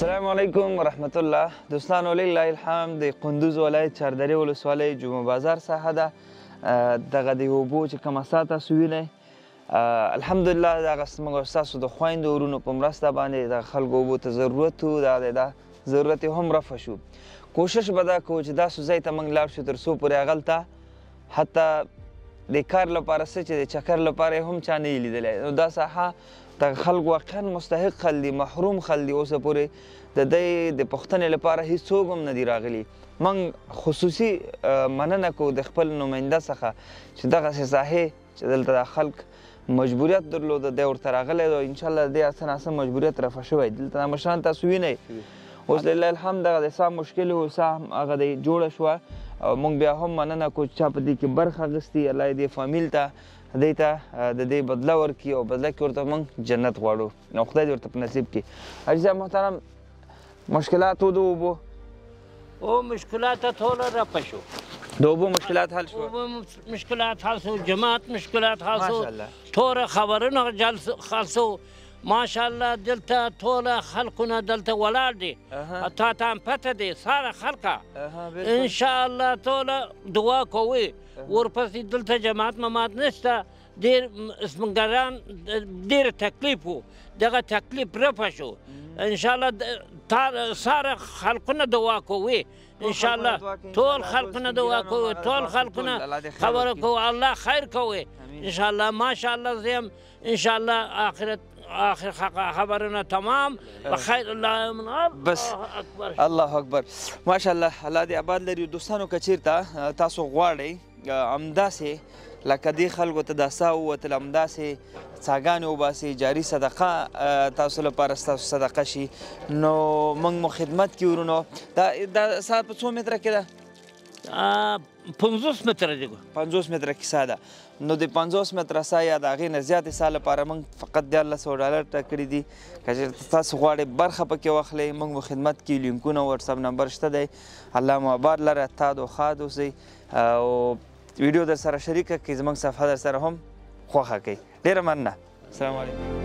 السلام علیکم ورحمت الله. دوستانو لله الحمد د قندوز ولایت چاردرې ولسوالۍ جمعه بازار ساحه ده. دغه د اوبو چې کومه ساه تاسو وینئ، الحمدلله دغه موږ ستاسو د خویندو ورونو په مرسته باندې دغه خلکو اوبو ته ضرورت و، دا دی دا ضرورت یې هم رفع شو. کوشش به دا کوو چې داسو ځای ته موږ لاړ شو تر څو پورې هغلته حتی د کار لپاره څه چې د چکر لپاره یې هم چا نه یي لیدلی. نو دا ساحه دغه خلک واقعا مستحق خلک دي، محروم خلک دي، اوسه پورې د دی د پوښتنې لپاره هیڅوک هم نه دي راغلي. موږ خصوصي مننه کوو د خپل نماینده څخه چې دغسې ساحې چې دلته دا خلک مجبوریت درلوده دی ورته راغلی دی، انشاءالله د دې هر څه ناڅه مجبوریت رفع شوی. دلته دا مشران تاسو وینئ اوس لله الحمد دغه د ساه مشکل و، ساه هم هغه دی جوړه شوه. او موږ بیا هم مننه کوو چې چا په دې کې برخه اخیستې، الله یې دې فامیل ته دی ته د دې بدله ورکړي او بدله کې ورته موږ جنت غواړو، نو خدای دې ورته په نصیب کړي. حاجي صاحب محترم، مشکلات و د اوبو؟ او مشکلات ټول رفع شو، د اوبو مشکلات حل شو، اوبو مشکلات حل شو، جماعت مشکلات حل شو، ټول خبرونه حل شو. ماشاءالله دلته ټول خلکونه دلته ولاړ دي، تا ته هم پته دی ساره خلکه انشاءالله ټول دعا کوي. ورپسې دلته جماعت ممات نشته، ډېر اسمنګران ډېر تکلیف و، دغه تکلیف رفع شو انشاءالله. ساره خلکونه دعا کوي انشاءالله، ټول خلکونه دعا کوي، ټول خلکونه خبره کوي، الله خیر کوي انشاءالله. ماشاءالله زه یم انشاءالله آخرت آخر خبرنا تمام بخیر. الله من بس اکبر، الله اکبر، ماشاءالله، الله دې آباد لري. دوستانو که چیرته تاسو غواړئ همداسې لکه دې خلکو ته دا ساه ووتله همداسې څاګانې وباسئ، جاري صدقه تاسو لپاره ستاسو صدقه شي، نو موږ مو خدمت کې ورونو. دا ساه په څو متره کې ده؟ 50 متره دی. 50 متره کې ساه ده. نو د 50 متره ساه یا د هغې نه زیاتې ساه لپاره موږ فقط $1,300 ټاکلي دي. که چېرته تاسو غواړئ برخه پکې واخلئ، موږ مو خدمت کې لینکونه واتساپ نمبر شته دی. الله مو آباد لره، تاد او ښاد اوسئ او ویډیو در سره شریکه کړئ، زموږ صفحه در سره هم خوښه کړئ. ډېره مننه، السلام علیکم.